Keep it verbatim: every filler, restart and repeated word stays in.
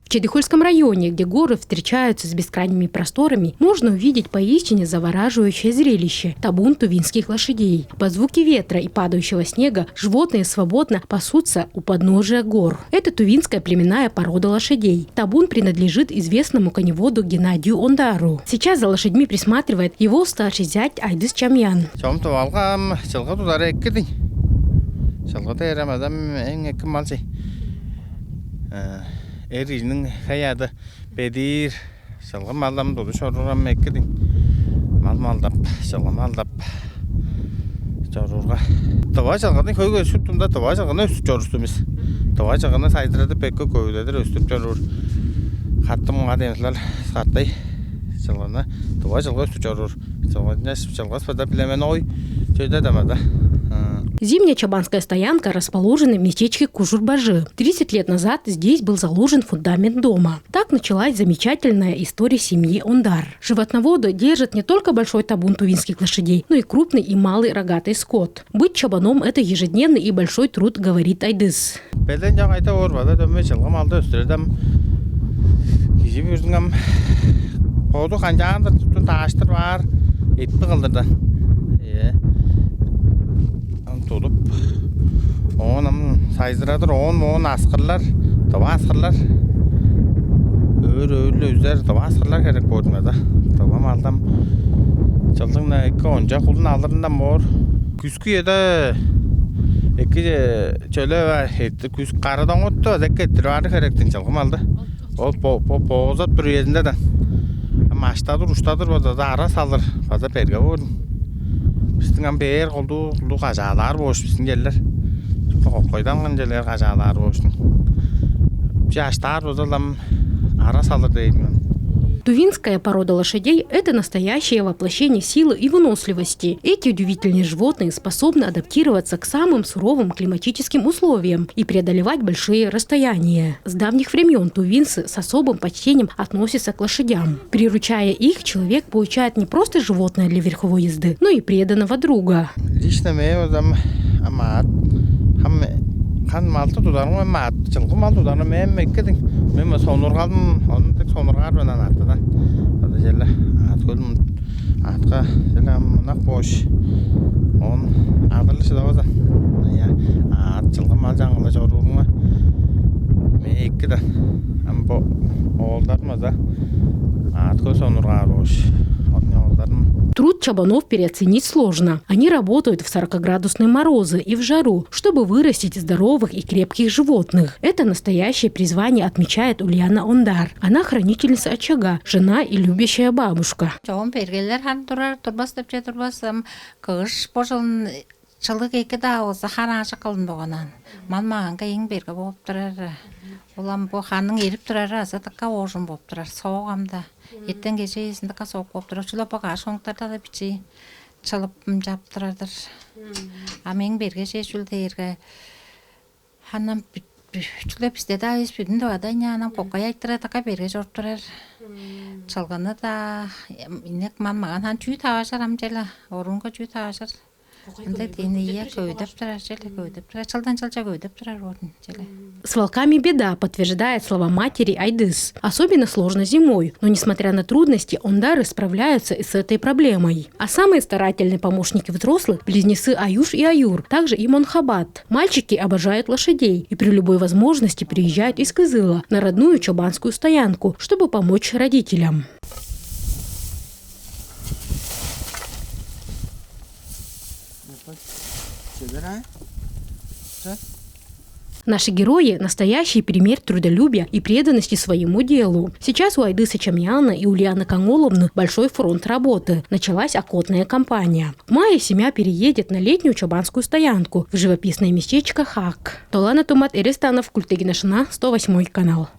В Чедыхольском районе, где горы встречаются с бескрайними просторами, можно увидеть поистине завораживающее зрелище — табун тувинских лошадей. Под звуки ветра и падающего снега животные свободно пасутся у подножия гор. Это тувинская племенная порода лошадей. Табун принадлежит известному коневоду Геннадию Ондару. Сейчас за лошадьми присматривает его старший зять Айдыс Чамьян. Чом тывалгам чылгы тудары эккидиң. Чылгы дээрем адам эң эки мал чей. Э, Эр кижиниң хей ады бедиир. Чылгы малдам тудуш чоруурам эккидиң. Мал малдап, чылгы малдап чоруурга. Тыва чылгыны хөй көстүп турда, тыва чылгыны өстүп чоруур бис. Тыва чылгыны сайдырадып, эки көвүдедир өстүп чоруур. Хаттым муңа демсилер сартай чылгыны тыва чылгы өстүп чоруур. Чылгы чылгыс бада билемен ой чөйде дамада. Зимняя чабанская стоянка расположена в местечке Кужурбажы. Тридцать лет назад здесь был заложен фундамент дома. Так началась замечательная история семьи Ондар. Животноводы держат не только большой табун тувинских лошадей, но и крупный и малый рогатый скот. Быть чабаном — это ежедневный и большой труд, говорит Айдыс. Белен чок айда оор база дөмей чылгы малды өстүрер дам. Кижи бүрүзүң ам боду канчаандыр туттун дааштыр баар, эппи кылдырда. Э. Ам тудуп, оон ам сайзырадыр, оон моон аскырлар, тыва аскырлар. Өөр өөрүлө үзер тыва аскырлар керек болдуңар да. Тыва малдам чылдың эки онча кулун алырындан боор. Күскү эде эки чөле эт күс кара доңотту эки эттирип ары херектин чылгы малды. Ол бо бо боозап тур үезинде да. Ам аштадыр, уштадыр база ара салыр, база берге боор. Бистиң ам бээр колдуу кулдуу кажаалаар боош бистиң келлер. Кокойдан кын желер кажаалаар бооштун. Че аштаар база ам ара салыр дейм. Тувинская порода лошадей — это настоящее воплощение силы и выносливости. Эти удивительные животные способны адаптироваться к самым суровым климатическим условиям и преодолевать большие расстояния. С давних времён тувинцы с особым почтением относятся к лошадям. Приручая их, человек получает не просто животное для верховой езды, но и преданного друга. Лично мээ базам амаат хам хан малты тударым амаат чылгы мал тударым эм эккедиң. Мен сонургалым, ону тек сонургаар мен ан артыдан. Ада жерле аат көлүм аатка жерле ам мынак бош. Он адырлы шыдаваза. Я аат чылгы мал жаңгыла чорууруңа. Мээ эки да. Ам бо оолдарым аза аат көл сонургаар бош. Ону оолдарым. Труд чабанов переоценить сложно. Они работают в сорокаградусные морозы и в жару, чтобы вырастить здоровых и крепких животных. Это настоящее призвание, отмечает Ульяна Ондар. Она хранительница очага, жена и любящая бабушка. Чогум бергелер хан турар турбас деп че турбас ам кыш божун чылык эки даа болза хараажык кылын боганан. Ман маганга эң берге болуп турар. Улам бу ханның эрип турары азы дыкка оожун болуп турар. Соогамда. Эртен кежээзин дыкка соок болуп турар. Чүле бага шоңтарда да бичи чылып чаптырар-дыр. Ам эң берге чүл дээрге ханам чүле бисте-даа эвес бүдүн дывада ынчаанам кокай айтырар дыка берге чоруп турар. Чылгыны-даа инек ман маган хан чүү таважар ам чела оруунга чүү таважар. Ында дени ие көйдөп турар чела көйдөп турар чылдан чылча көйдөп турар орун чела. С волками беда, подтверждает слова матери Айдыс. Особенно сложно зимой, но, несмотря на трудности, ондары справляются и с этой проблемой. А самые старательные помощники взрослых — близнецы Аюш и Аюр, также и Монхабат. Мальчики обожают лошадей и при любой возможности приезжают из Кызыла на родную чабанскую стоянку, чтобы помочь родителям. Наши герои — настоящий пример трудолюбия и преданности своему делу. Сейчас у Айдыса Чамьяна и Ульяны Канголовны большой фронт работы. Началась охотная кампания. В мае семья переедет на летнюю чабанскую стоянку в живописное местечко Хак. Толана Тумат, Эрестанов, Культегина Шына, сто восьмой канал.